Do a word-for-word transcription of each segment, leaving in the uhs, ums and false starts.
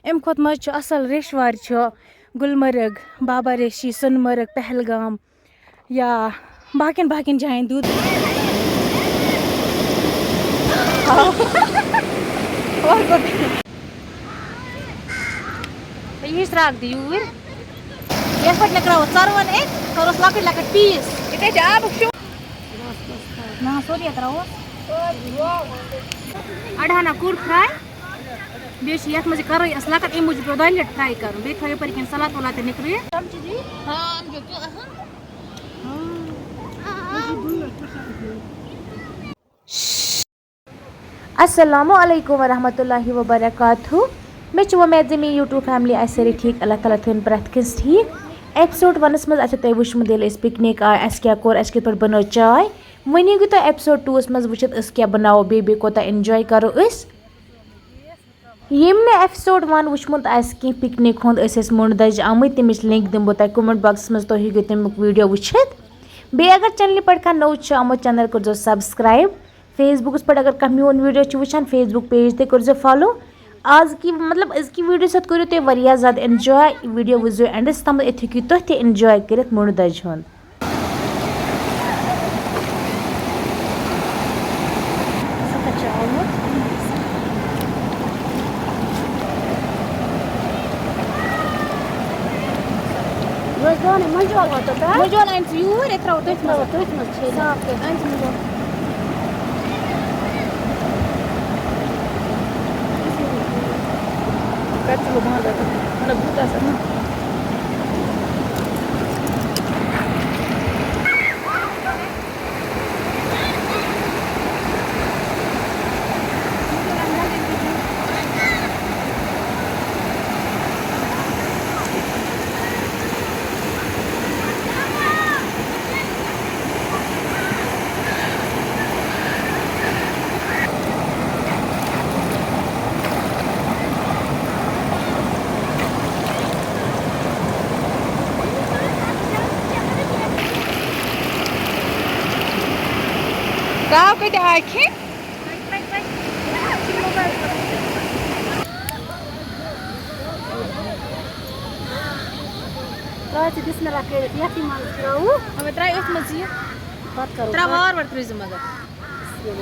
اَمہِ کھۄتہٕ مَزٕ چھُ اَصٕل ریٚشوارِ چھُ گُلمرگ، بابا ریشی، سۄنہٕ مرگ، پہلگام یا باقین باقین جاین دود۔ یہِ چھِ ترٛاکھ دِ یوٗرۍ۔ یَتھ پٮ۪ٹھ مےٚ ترٛاوو ژَروَن أتۍ، کَرُس لۄکٕٹۍ لۄکٕٹۍ پیٖس۔ یہِ کَتہِ چھِ آبُک شو؟ نہ، سورُے ترٛاووس۔ اَڑٕ ہنا کوٚر fry۔ بیٚیہِ چھِ یَتھ منٛز یہِ کَرٕے اَسہِ لۄکٕٹ، اَمہِ موٗجوٗب پیوٚو دۄنہِ لَٹہِ fry کَرُن۔ بیٚیہِ تھٲیِو یَپٲرۍ کِنۍ سَلاد وَلاد تہِ نِکھرٲیِتھ۔ چمچہٕ دی۔ ہاں، ہم جو کیوں اہم۔ السلام علیکم ورحمۃ اللہ وبرکاتہ۔ مےٚ چھِ وۄمید زِ میٛٲنۍ YouTube family آسہِ سٲری ٹھیٖک، اللہ تعالیٰ تھٲوِن پرٛٮ۪تھ کٲنٛسہِ ٹھیٖک۔ Episode ونَس منٛز آسیو تۄہہِ وٕچھمُت، ییٚلہِ أسۍ picnic آے، اَسہِ کیٛاہ کوٚر، اَسہِ کِتھ پٲٹھۍ بَنٲو چاے۔ وۄنۍ ییٖتو تۄہہِ episode ٹوٗوَس منٛز وٕچھِتھ، أسۍ کیٛاہ بَناوو بیٚیہِ، بیٚیہِ کوٗتاہ enjoy کَرو أسۍ۔ ییٚمۍ مےٚ episode one وٕچھمُت آسہِ کینٛہہ picnic ہُنٛد، أسۍ ٲسۍ مُنڈ دَجہِ آمٕتۍ، تَمِچ link دِمہٕ بہٕ تۄہہِ comment boxَس منٛز، تُہۍ ہیٚکِو تَمیُک video وٕچھِتھ۔ بیٚیہِ اگر channelہِ پٮ۪ٹھ کانٛہہ نوٚو چھُ آمُت، channel کٔرۍزیو subscribe۔ Facebookس پٮ۪ٹھ اگر کانٛہہ میون video چھُ وٕچھان، Facebook page تہِ کٔرۍزیو follow۔ آز کی، مطلب، أزکہِ video سۭتۍ کٔرِو تُہۍ واریاہ زیادٕ enjoy۔ Video وٕچھزیو endس تام، أتھۍ ہیٚکِو تُہۍ تہِ enjoy کٔرِتھ مُنڈ دَجہِ ہُنٛد۔ سُہ کَتہِ چھُ آمُت؟ بہٕ ٲسٕس دَپان، یہِ مۄنجہِ وَل واتو تَتھ۔ مۄنجہِ وَل اَنہِ ژٕ یوٗرۍ، أسۍ ترٛاوو تٔتھۍ منٛز۔ ترٛاوو تٔتھۍ منٛز چھٔلِتھ۔ صاف کٔرِتھ اَنہِ ژٕ مۄنجہِ وَل۔ کَتہِ چھُ ہُہ بانہٕ رَٹُن؟ مطلب، بُتھ آسان نا۔ گاو کَتہِ آکھِ؟ ترٛاو ژٕ بسم اللہ کٔرِتھ، یَتھ یہِ منٛز ترٛاوُ۔ اَوے ترٛاو أتھۍ منٛز یہِ۔ پَتہٕ کَرو ترٛاو کَٹ۔ وار وار ترٛٲیزِ مگر۔ بسم اللہ۔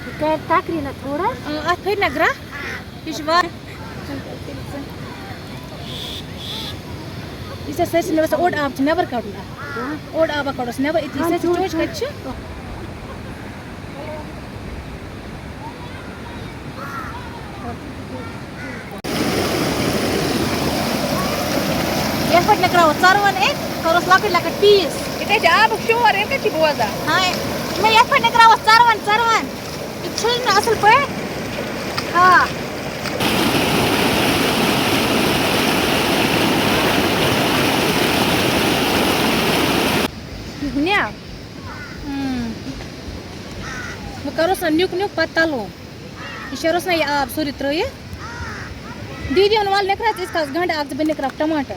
یہِ کَرِ تَکری نہ تھوڑا۔ اۭں، اَتھ پھٔرِ نہ گرٛکھ۔ یہِ چھِ وار-، یہِ چھِ سٲرسٕے مےٚ باسان اوٚڑ آب چھُ نٮ۪بر کَڑُن اَتھ۔ ہاں۔ اوٚڑ آبا کَڑوس نٮ۪بر، أتی ہاں، سٲرسٕے چوٗنٛٹھ چوٗنٛٹھۍ کَتہِ چھِ؟ یَتھ پٲٹھۍ نِکراوو ژَروَن أتۍ، کَروس لۄکٕٹۍ لۄکٕٹۍ پیٖس۔ یہِ کَتہِ چھِ آبُک شور، یہِ کَتہِ چھِ بوزان؟ ہاے، نہ، یَتھ پٲٹھۍ نِکراووس ژَروَن، ژَروَن۔ یہِ چھٔلۍ مےٚ اَصٕل پٲٹھۍ۔ آ۔ نیا۔ ہم۔ وۄنۍ کَروس نہ نیُک نیُک، پَتہٕ تَلو۔ یہِ شیرُس نہ یہِ آب سورُے ترٛٲیِتھ۔ دیٖدی ووٚن، وَلہٕ نِکراو ژٕ ییٖتِس کالَس گَنٛڈٕ اَکھ، زٕ بہٕ نِکراو ٹماٹر۔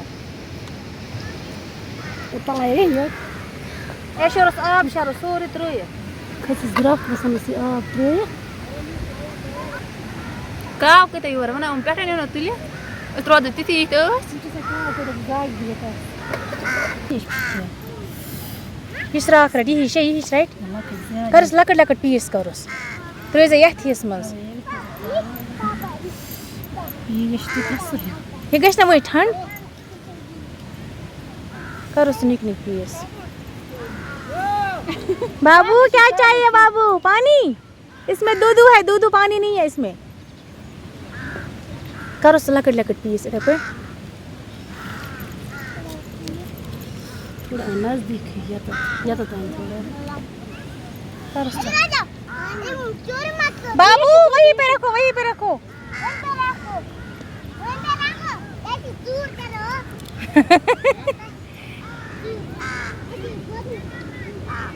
اوٚتام ہے یہِ۔ اے شیرُس آب، شیرُس سورُے ترٛٲیِتھ۔ کھٔسِس گرٛکھ، گژھان ٲس یہِ آب ترٛٲیِتھ۔ کاو کۭتیٛاہ یور وَنان، یِم پٮ۪ٹھَے نیوٗ نہ تُلِتھ۔ أسۍ روزو تِتھی یِتھ ٲسۍ۔ یہِ چھِ سۄ کاو کۭتیٛاہ زاگہِ بِہِتھ آسہِ۔ یہِ چھِ راکھ رَٹہِ، یہِ ہِش چھےٚ، یہِ ہِش رَٹہِ۔ لۄکٕٹ زیادٕ۔ کَرُس لۄکٕٹۍ لۄکٕٹۍ پیٖس کَرُس۔ ترٛٲیزِ یَتھ ہِس منٛز۔ یہِ گژھِ تیوٗتاہ سُہ ہیوٗ۔ یہِ گژھِ نہ وۄنۍ ٹھنٛڈ۔ کَرُس نِک نِک پیٖس۔ بابو، کیا چاہیے بابو؟ پانی؟ اس میں دودو ہے، دودو، پانی نہیں ہے اس میں۔ کَرُس لۄکٕٹۍ لۄکٕٹۍ پیٖس یِتھَے پٲٹھۍ۔ تھوڑا نزدیٖک یَتَتھ، یَتَتھ تام تھوڑا۔ کَرُس ژٕ۔ بابو، وہیں پہ رکھو، وہیں پہ رکھو۔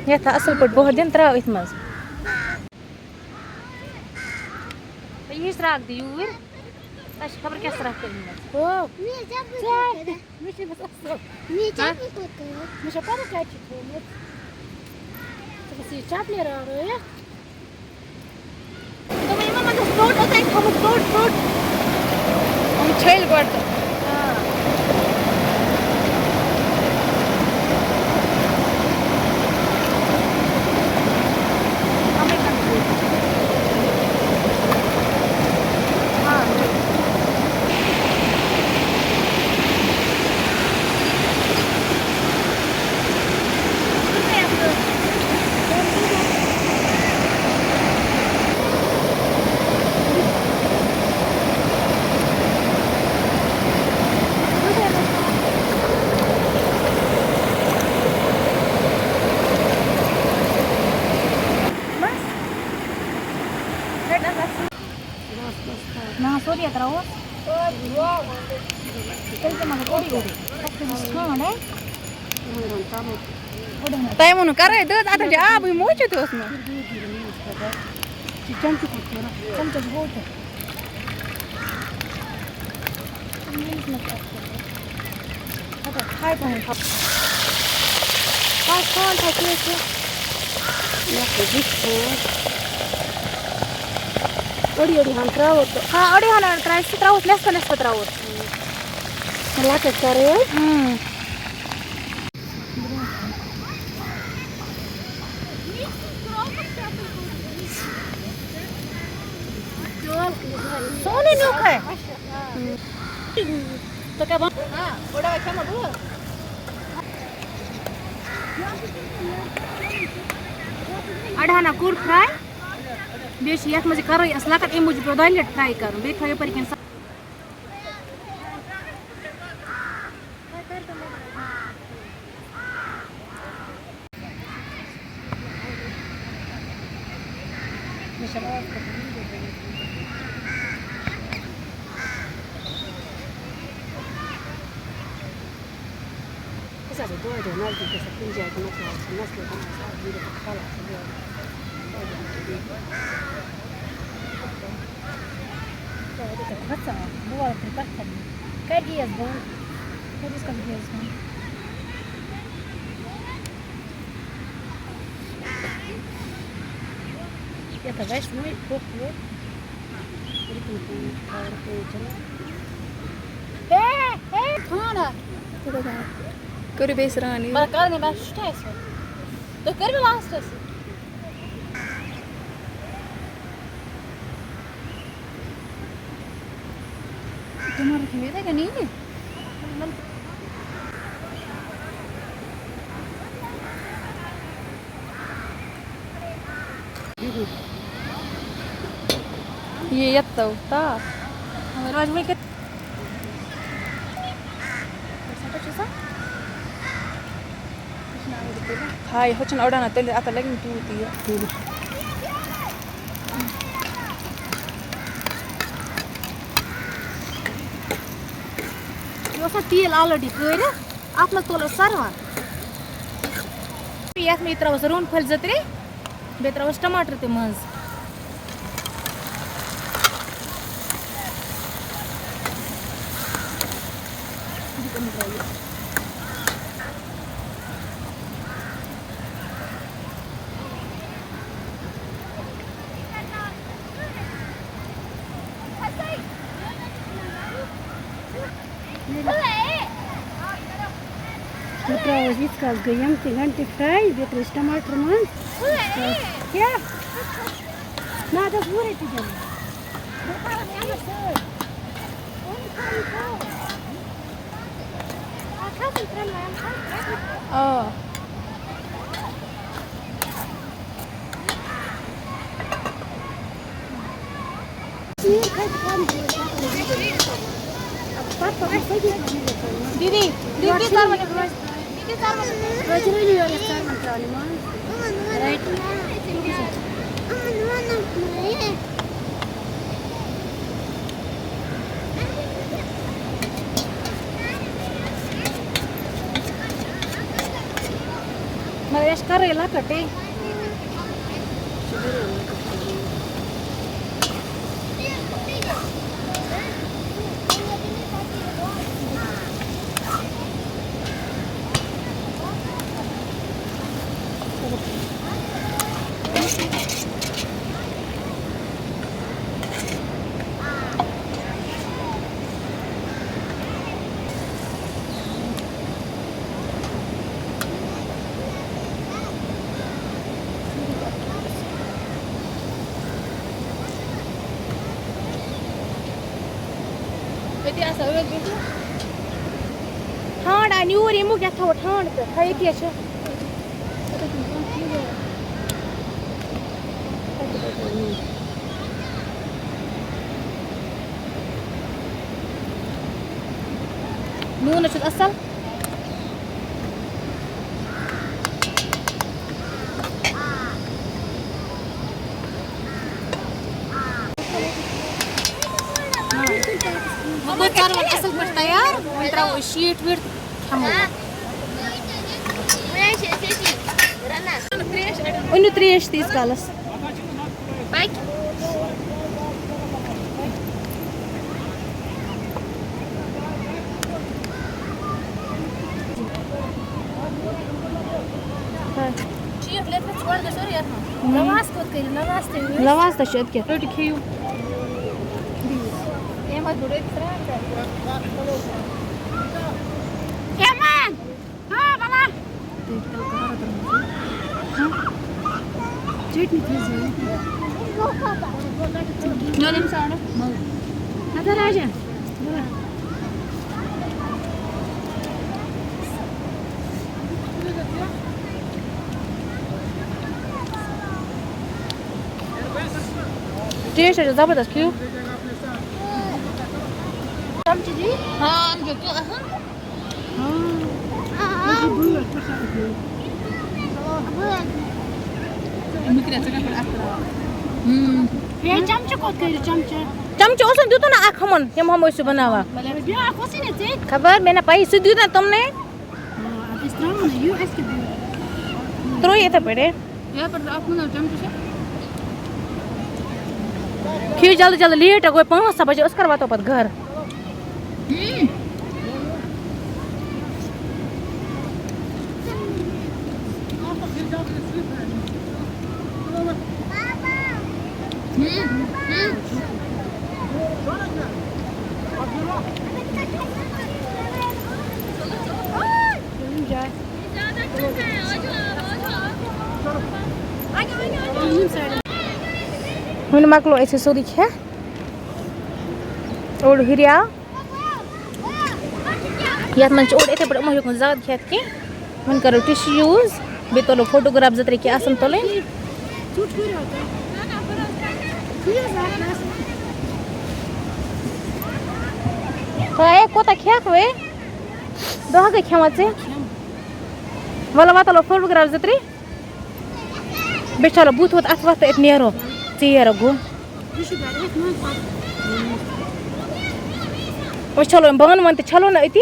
یَتھ اَصٕل پٲٹھۍ بۄہَہ دِن، ترٛاو أتھۍ منٛز۔ یہِ ہِش ترٛاکھ دِ یوٗرۍ۔ تَتھ چھِ خبر کیٛاہ ترٛاکھ کٔرمٕژ۔ ہو۔ ژےٚ۔ مےٚ چھِ بس اَصٕل۔ ہا؟ مےٚ چھےٚ پَتہ کَتہِ چھِ تھوٚومُت۔ ژٕ گژھِ یہِ چپلہِ راوٕنۍ۔ دوٚپمَے، یِمَن ما گژھِ ژوٚٹ اوٚتام تھٲومٕژ، ژوٚٹ، ژوٚٹ۔ یِم چھٔلۍ گۄڈٕ تہٕ۔ نہ، سورُے ترٛاوو۔ تیٚلہِ تہِ مگر اوٚڑُے اوٚڑُے۔ تَتھ کٔرِو سُہ کھنٛڈ، ہے؟ اوٚڑُے ہنا۔ تۄہہِ ووٚنوُ کَرٲے دٔز، اَتھ چھِ آبٕے موٗجوٗد اوسمُت۔ چمچہٕ گوٚو تہٕ۔ اوٚڑی اوٚڑی ہن ترٛاوو تہٕ۔ ہاں، اوٚڑی ہن ترٛایہِ سُہ، ترٛاووس نٮ۪صفہٕ نٮ۪صفہٕ ترٛاووس۔ لۄکٕٹۍ کَرٕے حظ۔ اۭں۔ سونُے نیوٗکھ ہے۔ اَڑٕ ہنا کوٚر fry، بیٚیہِ چھِ یَتھ منٛز یہِ کَرٕے اَسہِ لۄکٕٹ، اَمہِ موٗجوٗب پیوٚو دۄیہِ لَٹہِ fry کَرُن، بیٚیہِ تھٲیِو یَپٲرۍ کِنۍ سا-، أسۍ حظ چھِ دۄہَے دۄہَے نزدیٖک گژھان کُنہِ جایہِ تہٕ مۄکلاوان سُہ مسلہٕ تہٕ آسان اَتھ گِرِتھ خلاص۔ کھۄژان بہٕ وَلہٕ تیٚلہِ پَتھَر۔ کَر گیس بنٛد؟ کوٚرُس کَم گیس بنٛد؟ یَتھ حظ آسہِ وۄنۍ پھۄکھ وۄکھ۔ رُکُن کُن کھار کٲنٛچَن۔ ہے، ہے، خانہ۔ کٔرِو بیٚیہِ سرٛان یہِ۔ مگر کَرنہِ مےٚ چھُ ٹھیٖک سُہ۔ تُہۍ کٔرِو لاسٹَس۔ تِمَن رٔٹھۍ مےٚ یِتھَے کٔنۍ یہِ۔ یہِ یَتھ تَو تاپھ۔ مگر وۄنۍ وٕنکٮ۪ن ہاے، ہُہ چھُنہٕ اَڑان تٔلِتھ، اَتھ لَگہِ نہٕ تیوٗت یہِ۔ یہِ اوس نہ تیٖل already کٲرِتھ، اَتھ منٛز تُل اَسہِ سَران۔ یَتھ منٛز یہِ ترٛاوَس رُہُن پھٔلۍ زٕ ترٛےٚ۔ بیٚیہِ ترٛاوَس ٹماٹر تہِ منٛز۔ بہٕ ترٛاوَس ییٖتِس کالَس گٔے یِم تہِ گَنٛڈٕ تہِ fry، بیٚیہِ ترٛٲوِس ٹماٹر منٛز۔ ییٖتِس کالَس۔ کیٛاہ؟ نہ، اَتھ ٲس وُہ رۄپیہِ دِنۍ۔ بہٕ تھاوَس یَتھ سۭتۍ۔ اَتھ کھَسَن ترٛٮ۪ن وَیَن تھَو۔ آ۔ دیٖدی، دیٖدی، ژَر وَنہِ برٛونٛہہ۔ دیٖدی، ژَر وَنہِ برٛونٛہہ۔ مگر یہِ چھِ کَرٕے لۄکٕٹٕے۔ ٹھانٛڈ آے نیوٗر، ییٚمیُک یَتھ تھاوو ٹھانٛڈ تہٕ ہا ییٚتی چھِ۔ نوٗن حظ چھُس اَصٕل۔ وۄنۍ گوٚو ژَروَن اَصٕل پٲٹھۍ تیار، وۄنۍ ترٛاوو أسۍ شیٖٹ ویٖٹ، کھٮ۪مو وۄنۍ۔ أنِو ترٛیش تیٖتِس کالَس۔ شیٖٹھ لیترِ ژور گژھِ سورُے یَتھ منٛز۔ لَواس کوٚت کٔرِو؟ لَواس تہِ ٲسۍ۔ لَواس تہِ چھُ اَدٕ کیٛاہ۔ رٔٹِو کھیٚیِو۔ ایمان! ہاں، بَلا۔ چٹنی تھٲیزیو۔ نہ، نہ، ساڑٕ۔ اَدٕ راجا۔ ٹیسٹ چھُ زبردست، کھیٚیِو۔ ہاں، ہم جو تو، ہاں۔ ہے، چمچہٕ کوٚت کٔرِو، چمچہٕ؟ چمچہٕ اوس نہٕ دیُتُن نہ اکھ ہُمن، یِم ہُم ٲسِو بناوان۔ بیٛاکھ اوسُے نہ ژےٚ؟ خبر، مےٚ نہ پَیی، سُہ دیُت نہ تِمنٕے۔ آ، اَتھ ٲسۍ ترٛاوان نہ، یہِ اَسہِ کیٛاہ دیُت؟ ترٛٲیِو یِتھَے پٲٹھۍ، ہے۔ یَپٲرۍ تہٕ اَکھ مُنَل چمچہٕ چھِ۔ کھیٚیِو جلدی جلدی، لیٹ ہے گوٚو، پانٛژھ سَتھ بَجے، أسۍ کَر واتو پَتہٕ گَرٕ؟ وۄنۍ مۄکلو أسۍ یہِ سورُے کھٮ۪تھ۔ اوٚڑ ہُریو۔ یَتھ منٛز چھِ اوٚڑ یِتھَے پٲٹھۍ، یِمو ہیوٚک نہٕ زیادٕ کھٮ۪تھ کینٛہہ۔ وۄنۍ کَرو ٹِشوٗ یوٗز، بیٚیہِ تُلو فوٹوگراف زٕ ترٛےٚ کینٛہہ آسَن تُلٕنۍ۔ ہے، کوٗتاہ کھٮ۪کھ وے؟ دۄہ گٔے کھٮ۪وان ژےٚ؟ وَلہٕ وۄنۍ تُلو فوٹوگراف زٕ ترٛےٚ۔ بیٚیہِ چھَلو بُتھ وُتھ اَتھٕ وَتھٕ أتۍ نیرو۔ ژیر گوٚو۔ أسۍ چھَلو یِم بانہٕ وانہٕ تہِ چھَلو نہ أتی۔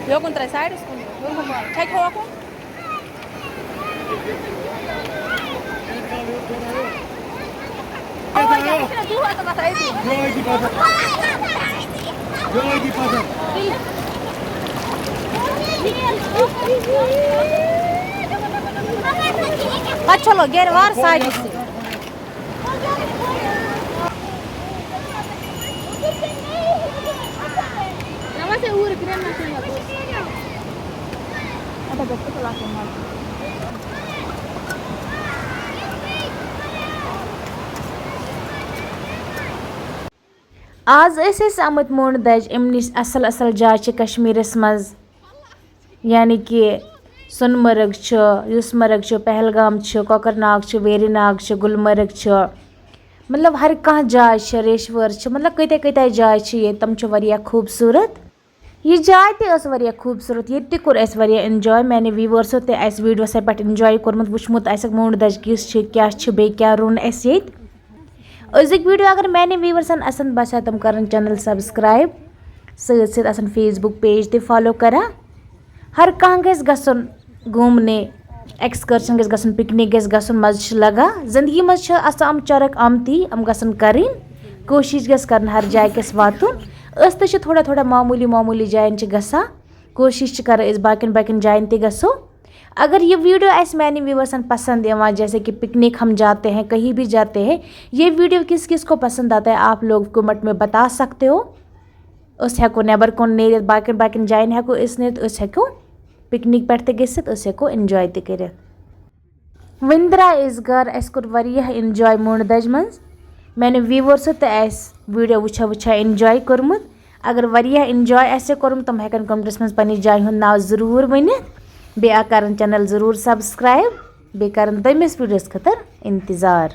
یوکُن ترٛاوِ سایڈَس کُن، یوکُن ما-، چھَکہِ ہوکُن۔ پتہٕ چلو گرِ وار ساجہِ سۭتۍ۔ آز ٲسۍ أسۍ آمٕتۍ مونڈ دَجہِ، اَمہِ نِش اَصٕل اَصٕل جاے چھِ کشمیٖرَس منٛز، یعنی کہِ سۄنہٕ مرگ چھُ، یوٗس مرگ چھُ، پہلگام چھُ، کۄکَر ناگ چھُ، ویری ناگ چھُ، گُلمرگ چھُ، مطلب ہر کانٛہہ جاے چھِ، ریشور چھِ، مطلب کۭتیٛاہ کۭتیٛاہ جاے چھِ ییٚتہِ، تِم چھِ واریاہ خوٗبصوٗرت۔ یہِ جاے تہِ ٲس واریاہ خوٗبصوٗرت، ییٚتہِ تہِ کوٚر اَسہِ واریاہ enjoy۔ میٛانہِ viewersو تہِ آسہِ videoسٕے پٮ۪ٹھ enjoy کوٚرمُت، وٕچھمُت آسٮ۪کھ مونڈ دَجہِ کِژھ چھِ، کیٛاہ چھِ، بیٚیہِ کیٛاہ روٚن اَسہِ ییٚتہِ۔ أزیُک video اگر میٛانٮ۪ن viewersن اَسَن باسیٛو، تِم کَرَن channel subscribe، سۭتۍ سۭتۍ آسَن Facebook page تہِ follow کَران۔ ہر کانٛہہ گژھِ گژھُن گھومنے، excursion گژھِ گژھُن، picnic گژھِ گژھُن، مَزٕ چھُ لگان۔ زندگی منٛز چھِ آسان یِم چرک آمتی، یِم گژھن کَرٕنۍ۔ کوٗشِش گژھِ کَرٕنۍ ہر جایہِ گژھِ واتُن۔ أسۍ تہِ چھِ تھوڑا تھوڑا معموٗلی معموٗلی جایَن چھِ گژھان۔ کوٗشِش چھِ کَران أسۍ باقیَن باقیَن جایَن تہِ گژھو۔ اگر یہ ویڈیو آسہِ میانٮ۪ن ویورسن پسند یِوان، جیسے کہ پکنک ہم جاتے ہیں، کہیں بھی جاتے ہیں، یہ ویڈیو کس کس کو پسند آتا ہے، آپ لوگ کمنٹ میں بتا سکتے ہو۔ أسۍ ہٮ۪کو نٮ۪بر کُن نیٖرِتھ، باقین باقین جاین ہٮ۪کو أسۍ نیٖرِتھ، أسۍ ہٮ۪کو پکنک پٮ۪ٹھ تہِ گٔژھِتھ، أسۍ ہٮ۪کو انجوے تہِ کٔرِتھ۔ وۄنۍ درٛاے أسۍ گرٕ، اَسہِ کوٚر واریاہ انجوے مونڈ دَجہِ منٛز۔ میانہِ ویورسو تہِ آسہِ ویڈیو وٕچھا وٕچھا انجوے کوٚرمُت۔ اگر واریاہ انجوے آسہِ کوٚرمُت، تِم ہٮ۪کن کمنٹس منٛز پننہِ جایہِ ہُنٛد ناو ضروٗر ؤنِتھ۔ بیٚیہِ آ کرن چینل ضروٗر سبسکرایب، بیٚیہِ کرن دوٚیمِس ویڈیوس خٲطرٕ انتظار۔